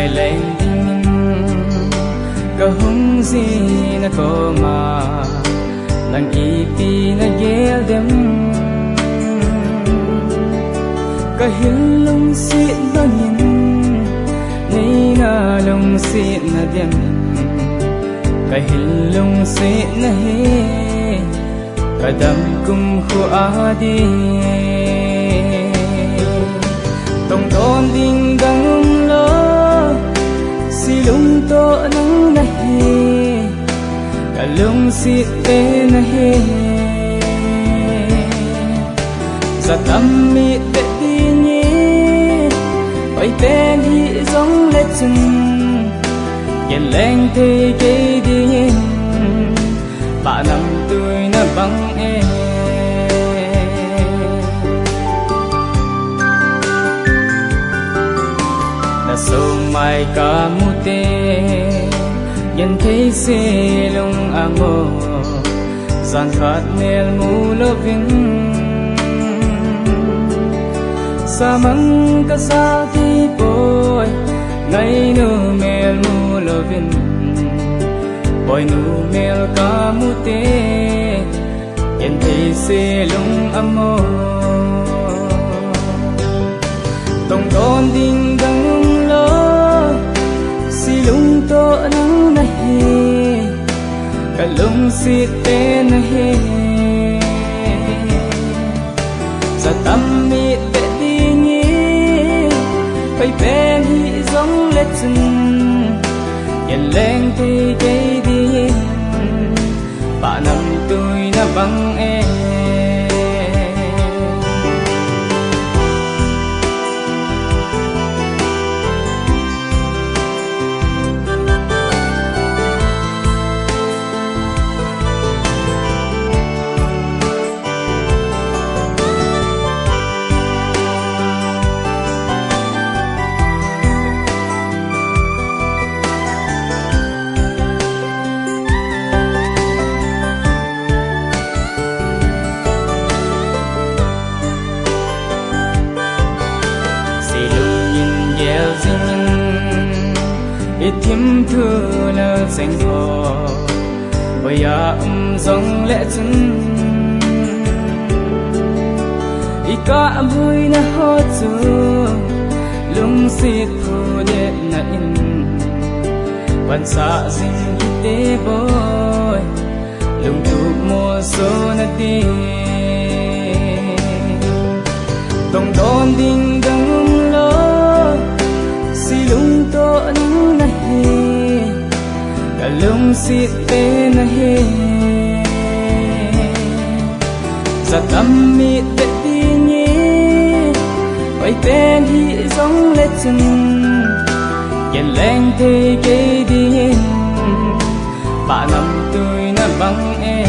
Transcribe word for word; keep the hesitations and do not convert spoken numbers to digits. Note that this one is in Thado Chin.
Leng dingin kahung jina koma, nang ipi nagel dem? Kahil lungset bangin, nei nalungset nadem? Kahil lungset nahi, kadam kumkhu ading. Tongdon ding dang umlou, silung toh nang nahi, kalungset pen ahi. Jatam mit beh dingin, hoipen hih jongle chun, genleng thei kei dingin, pahnamtui nabang e. Nasomai kamute, genthei se lung amo, jan khat mel mulouvin, samang kasa thei poi, ngainu mel mulouvin, boinu mel kamute, genthei se lung amo. Tongdon ding dang umlou, silung toh nang nahi, kalungset pen ahi. Jatam mit beh dingin, hoipen hih jongle chun, genleng thei kei dingin, pahnamtui nabang e. Silung in gel jingin, ithim thu lal jeng ho, hoiya um jongle chun, ikahboina ho chu, lungset phudet na in, pansah jing hite boi, lungtup molso nading. Tongdon ding dang umlou, silung toh nang nahi, kalungset pen ahi. Jatam mit beh dingin, hoipen hih jongle chun, genleng thei kei dingin, pahnamtui nabang e.